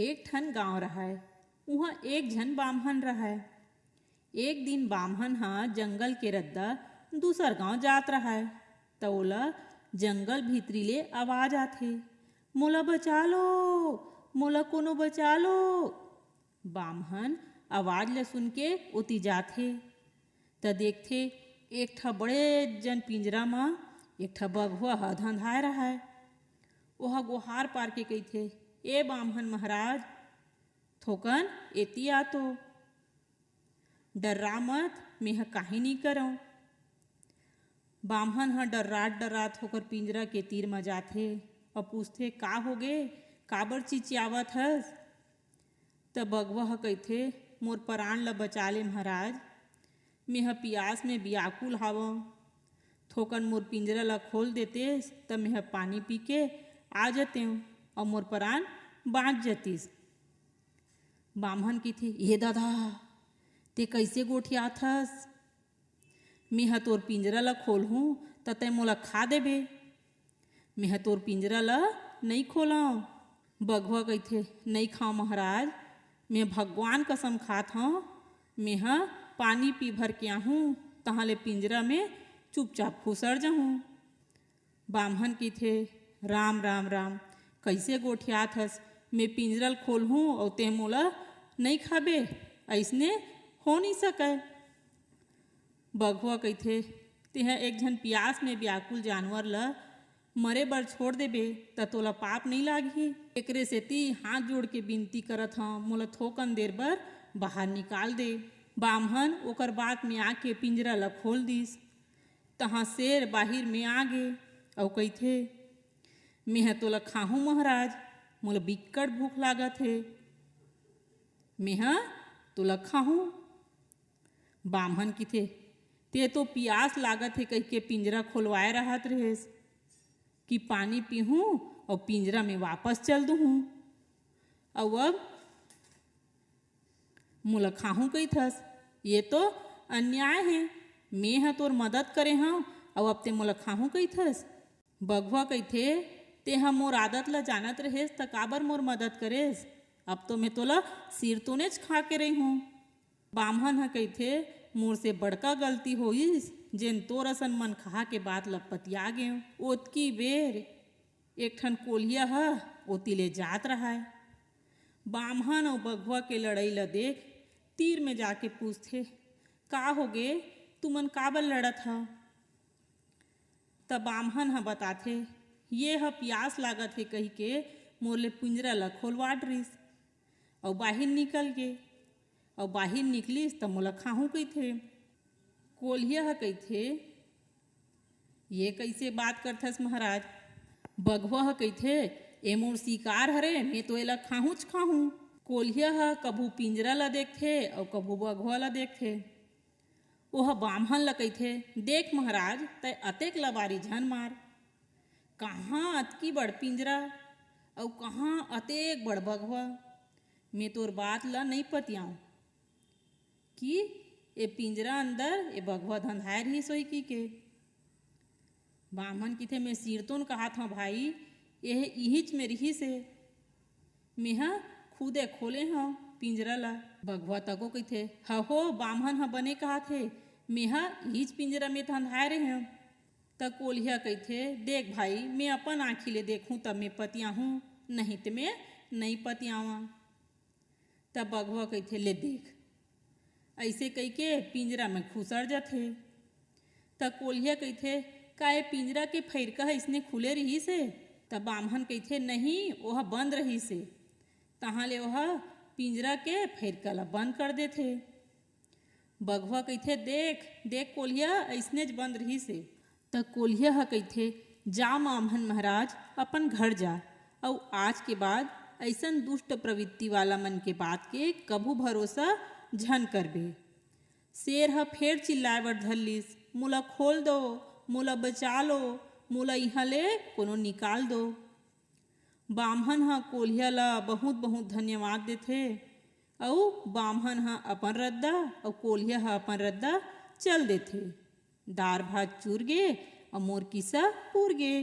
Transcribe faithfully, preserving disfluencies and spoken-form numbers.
एक ठन गांव रहय, उहां एक झन बाम्हन रहय। एक दिन बाम्हन ह जंगल के रद्दा दूसर गांव जात रहय, त ओला जंगल भीतरी ले आवाज आथे, "मोला बचा लो, मोला कोनो बचा लो।" बाम्हन आवाज ल सुन के ओती जाथे, त देखथे एक ठा बड़े जन पिंजरा म एक ठा बघवा ह धंधाय रहय। ओहा गोहार पार के कहिथे, "ए बाम्हन महाराज, थोकन एती आ तो। डर्रा मत, मेंह काहीं नी करंव।" बाम्हन ह डर्रात-डर्रात होकर पिंजरा के तीर म जाथे अउ पूछथे, "का होगे? काबर चिचियावत हस?" त बघवा ह कहिथे, "मोर परान ल बचा ले महाराज, मेंह पियास में बियाकुल हावंव। थोकन मोर पिंजरा ल खोल देतेस, त मेंह पानी पी के आ जतेंव अउ मोर परान बांच जतिस।" बाम्हन कहिथे, "ए ददा, तें कइसे गोठियात हस? मेंह तोर पिंजरा ल खोलहूं, त तें मोला खा देबे। मेंह तोर पिंजरा ल नइ खोलंव।" बघवा कहिथे, "नइ खांव महाराज, मेंह भगवान कसम खात हंव, मेंह पानी पी भर के आहूं, तहां ले पिंजरा में चुपचाप खुसर जहूं।" बाम्हन कहिथे, "राम, राम, राम, कइसे गोठियात हस? में पिंजरा ल खोलहूं अउ तें मोला नइ खाबे? अइसने हो नइ सकय।" बघवा कहिथे, "तेंह एक झन पियास में बियाकुल जानवर ल मरे बर छोड़ देबे, त तोला पाप नइ लागही? एकरे सेती हाथ जोड़ के बिनती करत हंव, मोला थोकन देर बर बाहर निकाल दे।" बाम्हन ओकर बात में आके पिंजरा ल खोल दिस। तहां शेर बाहिर में आ गे अउ कहिथे, "मेंह तोला खाहूं महाराज, मोला बिक्कट भूख लागत हे, मेंह तोला खाहूं।" बाम्हन कहिथे, "तें तो पियास लागत हे कहिके पिंजरा खोलवाए रहत रहेस कि पानी पीहूं अउ पिंजरा में वापस चल दूहूं, अउ अब मोला खाहूं कहिथस? ये तो अन्याय हे। मेंह तोर मदद करे हंव, अउ अब तें मोला खाहूं कहिथस?" बघवा कहिथे, "तेंह मोर आदत ल जानत रहेस, त काबर मोर मदद करेस? अब तो में तोला सिरतोनेच खा के रहिहूं।" बाम्हन ह कहिथे, "मोर से बड़का गलती होइस, जेन तोर असन मनखाहा के बात ल पतिया गेंव। ओतकी बेर एक ठन कोलिया ह ओती ले जात रहय।" बाम्हन अउ बघवा के लड़ई ल देख तीर में जाके पूछथे, "का होगे, तुमन काबर लड़त हव?" त बाम्हन ह बताथे, "ये ह पियास लागत हे," कहिके मोर ले पिंजरा ल खोलवा डरिस अउ बाहिर निकल गे, अउ बाहिर निकलिस त मोला खाहूं कहिथे। कोलिया ह कहिथे, "ये कइसे बात करथस महाराज?" बघवा ह कहिथे, "ए मोर शिकार हरे, में तो एला खाहूंच खाहूं।" कोलिया ह कभू पिंजरा ल देखथे अउ कभू बघवा ल देखथे। ओह बाम्हन ल कहिथे, "देख महाराज, तैं अतेक लबारी झन मार। कहां अतकी बड़ पिंजरा अउ कहां अतेक बड़ बघवा। में तोर बात ल नइ पतियावं कि ए पिंजरा अंदर ए बघवा धंधाय रिहिस होही कहिके।" बाम्हन कहिथे, "में सिरतोन कहत हंव भाई, एह इहींच में रिहिस हे। मेंह खुदे खोले हंव पिंजरा ल।" बघवा तको कहिथे, "हहो, बाम्हन ह बने कहत हे, मेंह इहींच पिंजरा में धंधाय रेहेंव।" त कोलिया कहिथे, "देख भाई, में अपन आंखी ले देखहूं तब में पतियाहूं, नहीं त में नइ पतियावं।" त बघवा कहिथे, "ले देख।" अइसे कहिके पिंजरा में खुसर जथे। त कोलिया कहिथे, "का ए पिंजरा के फइरका ह अइसने खुले रिहिस हे?" त बाम्हन कहिथे, "नहीं, ओह बंद रिहिस हे।" तहां ले ओह पिंजरा के फइरका ल बंद कर देथे। बघवा कहिथे, "देख, देख कोलिया, अइसनेच बंद रिहिस हे।" त कोलिया ह कहिथे, "जा बाम्हन महाराज, अपन घर जा, अउ आज के बाद अइसन दुष्ट प्रवृत्ति वाला मन के बात के कभू भरोसा झन करबे।" शेर ह फेर चिल्लाए बर धर लिस, "मोला खोल दो, मोला बचा लो, मोला इहां ले कोनो निकाल दो।" बाम्हन ह कोलिया ल बहुत बहुत धन्यवाद देथे, अउ बाम्हन ह अपन रद्दा अउ कोलिया ह अपन रद्दा चल देथे। दार भात चूर गे अउ मोर किस्सा पूर गे।